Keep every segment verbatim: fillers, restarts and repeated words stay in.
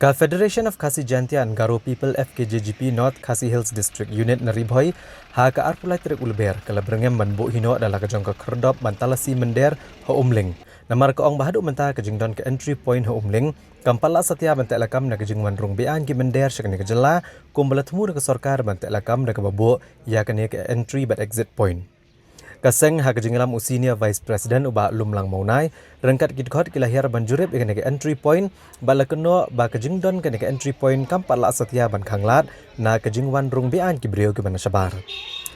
Ka Federation of Khasi Jaintia and Garo People, F K J G P, North Khasi Hills District Unit na Ri Bhoi, ha ka arphew lai tarik u Lber, ka la byrngem ban buh hi noh da la ka jong ka khyrdop ban talasi mynder ha Umling. Namar ka ong ba haduh mynta ka jingdon ka entry point ha Umling kam pat lah satia ban teh lakam na ka jingwan rung be-aiñ ki mynder sha kane ka jylla, kumba la thmu na ka sorkar ban teh lakam da kaba buh ïa kane ka entry bad exit point. Ka seng ha ka jingïalam u Senior Vice President u Bah Lumlang Mawnai, ryngkat ki dkhot ki la hiar ban jurip ïa kane ka entry point, bad la kynnoh ba ka jingdon kane ka entry point kam pat lah satia ban khanglad na ka jingwan rung be-aiñ ki briew kiba na shabar.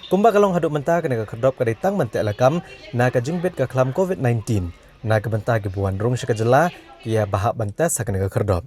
Kumba ka long haduh mynta, kane ka khyrdop ka dei tang ban teh lakam na ka jingbit ka khlam covid nineteen, na ka bynta kiba wan rung sha ka jylla ki ïa ba hap ban test ha kane ka khyrdop.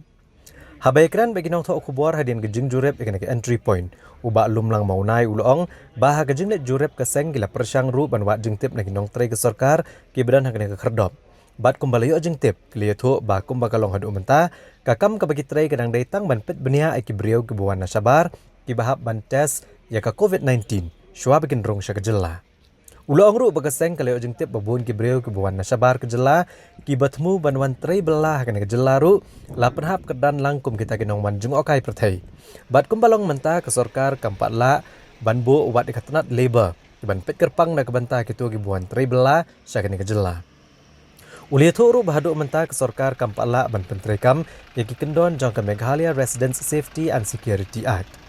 Haba ïakren bad ki nongthoh khubor hadien ka jingjurip ïa kane ka entry point, u Bah Lumlang Mawnai u la ong ba ha ka jingleit jurip ka seng ki la pyrshang ruh ban wad jingtip na ki nongtrei ka sorkar kiba don ha kane ka khyrdop. Bad kumba la ïoh jingtip, ki la ïathuh ba kumba ka long haduh mynta, ka kam kaba ki trei ka dang dei tang ban peit bniah ïa ki briew kiba wan na shabar kiba hap ban test ïa ka covid nineteen shuwa ba kin rung sha ka jylla. U la ong ruh ba ka seng ka la ïoh jingtip ba bun ki briew kiba wan na shabar ka jylla kiba thmu ban wan trei bylla ha kane ka jylla ruh la pynhap kyrdan lang kum kita ki nongwan jngohkai pyrthei. Bad kumba long mynta, ka sorkar kam pat lah ban buh wat ïa ka tnat labour ban peit kyrpang na ka bynta kito kiba wan trei bylla sha kane ka jylla. U la ïathuh ruh ba haduh mynta ka sorkar kam pat lah ban pyntreikam ïa ki kyndon jong ka Meghalaya Residents Safety and Security Act.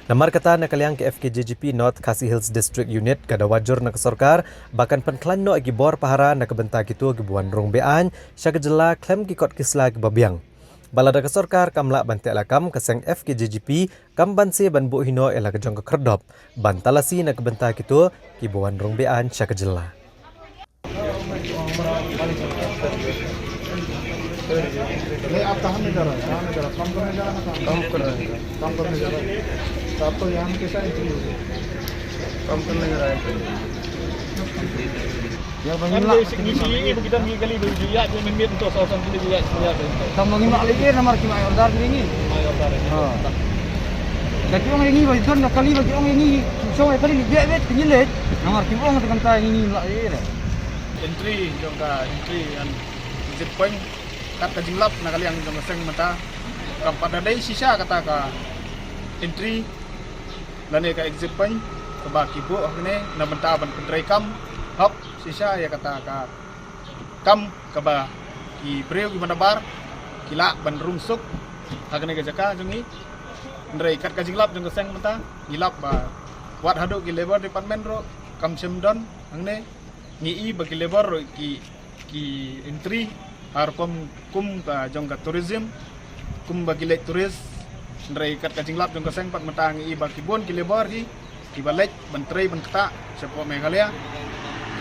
Namar kata, na ka liang ka F K J G P North Khasi Hills District Unit ka dawa jur na ka sorkar ba kan pynkhlaiñ noh ïa ki bor pahara na ka bynta kito kiba wan rung be-aiñ sha ka jylla khlem ki kot ki sla kiba biang. Ba lada ka sorkar kam lah ban teh lakam, ka seng F K J G P kam banse ban buh hi noh ïa la ka jong ka khyrdop ban talasi na ka bynta kito kiba wan rung be-aiñ sha ka jylla. नहीं, आप कहाँ में जा रहा है? कहाँ में जा रहा है? काम करने जा रहा है ना? काम काम कर रहे हैं। काम करने जा रहा है। तो आपको यहाँ में कैसा एंट्री हो गया? काम करने जा रहा है। यार, बंगला। Tam ngi mak lagi nama ki mai order ni. Ha. Jadi orang ini bagi kan kali bagi orang ini. Cuma kali ni biar bet kini let. Nama ki orang tekan tay ini lah. Entry jong ka entry and exit point, kat ka jinglap na ka liang jong ka seng mynta kam pat da dei shisha kata ka entry lane ka exit point kaba ki buh hangne na bynta ban pyntreikam hok shisha ïa kata ka kam kaba ki briew kiba nabar ki lah ban rung suk ha kane ka jaka jong ngi. Hynrei kat ka jinglap jong ka seng mynta ngi lap ba wat haduh ki labour department ruh kam shym don hangne. Ngi i ba ki labour ruh ki, ki entry ha rukom kum ka jong ka tourism, kum ba ki leit tourist. Hynrei kat ka jinglap jong ka seng pat mynta ngi i ba ki bun ki labour ki, kiba leit ban trei ban ktah shapoh Meghalaya,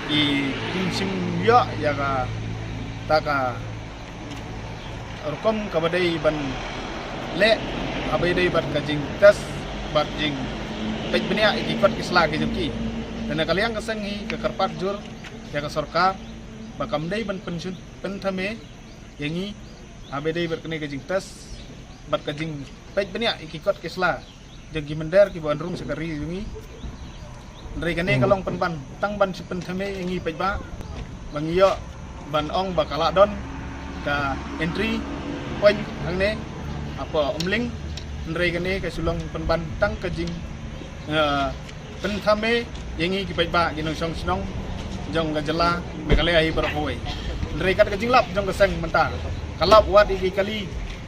ki, kim shym ïoh ïa kata ka rukom kaba dei ban leh, kaba dei bad ka jingtest bad jingpeit bniah ïa ki kot ki sla ki jong ki. Te na ka liang ka seng ngi ka kyrpad jur ïa ka sorkar ba kam dei ban pynshun, pynthame ïa ngi haba dei bad kane ka jingtest bad ka jingpeit bniah ïa ki kot ki sla jong ki mynder kiba wan rung sha ka ri jong ngi. Hynrei kane ka long pynban tang ban shu pynthame ïa ngi paidbah ba ngi ïoh ban ong ba ka la don ka entry point hangne hapoh Umling. Hynrei kane ka shu long pynban tang ka jing, eh, pynthame ïa ngi ki paidbah ki nongshong shnong jong ka jylla Meghalaya hi baroh kawei. Hynrei kat ka jinglap jong ka seng mynta ka lap wat ïa ki kali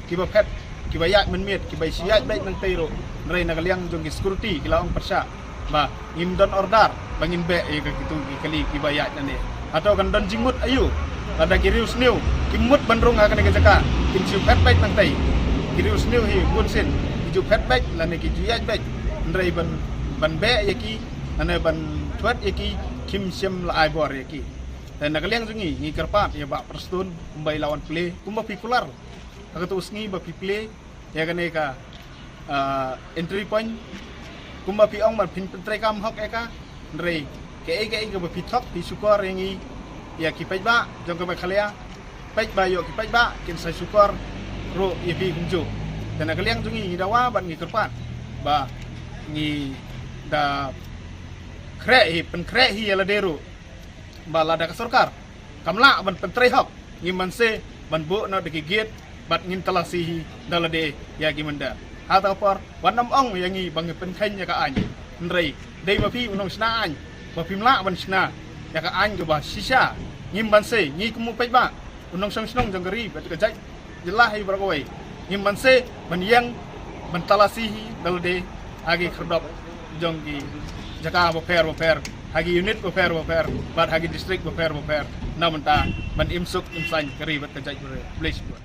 kiba phet kiba ïaid mynmiet kiba shu ïaid beit nangtei ruh. Hynrei na ka liang jong ki security ki la ong pyrshah ba ngim don order ba ngin beh ïa ka kitu ki kali kiba ïaid nane. Hato kan don jingmut aïu lada ki riewsniew kim mut ban rung ha kane ka jaka, kin shu phet beit nangtei. Ki riewsniew hi bun sien ki ju phet beit lane ki ju ïaid beit. Hynrei ban, ban beh ïa ki lane ban thwet ïa ki kim shym la ai bor ïa ki. Te na ka liang jong ngi ngi kyrpad ïa Bah Prestone kumba i la wan plie kumba phi kular ha katu ka sngi ba phi plie ïa kane ka, ah, entry point. Kumba phi ong ban phin pyntreikam hok ïa ka. Hynrei kaei kaei kaba phi thok phi shukor ïa ngi ïa ki paidbah jong ka Meghalaya. Paidbah ïoh ki paidbah kin sa shukor ruh ïa phi kumjuh. Te na ka liang jong ngi ngi dawa bad ngi kyrpad ba ngi da khreh hi pynkhreh hi ïa lade ruh ba lada ka sorkar kam lah ban pyntrei hok ngim banse ban buh noh da ki gate bad ngin talasi hi da lade ïa ki mynder. Ha kata ka por wat nym ong ïa ngi ba ngi pynkheiñ ïa ka aiñ. Hynrei dei ma phi u nongshna aiñ ba phim lah ban shna ïa ka aiñ kaba shisha. Ngim banse, ngi kum u paidbah, u nongshong shnong jong ka ri bad ka jaid jylla hi baroh kawei, ngim banse ban ïeng ban talasi hi da lade ha ki khyrdop jong ki jaka bapher bapher, ha ki unit bapher bapher bad ha ki district bapher bapher, na bynta ban im suk im saiñ ka ri bad ka jaid. Khublei shibun.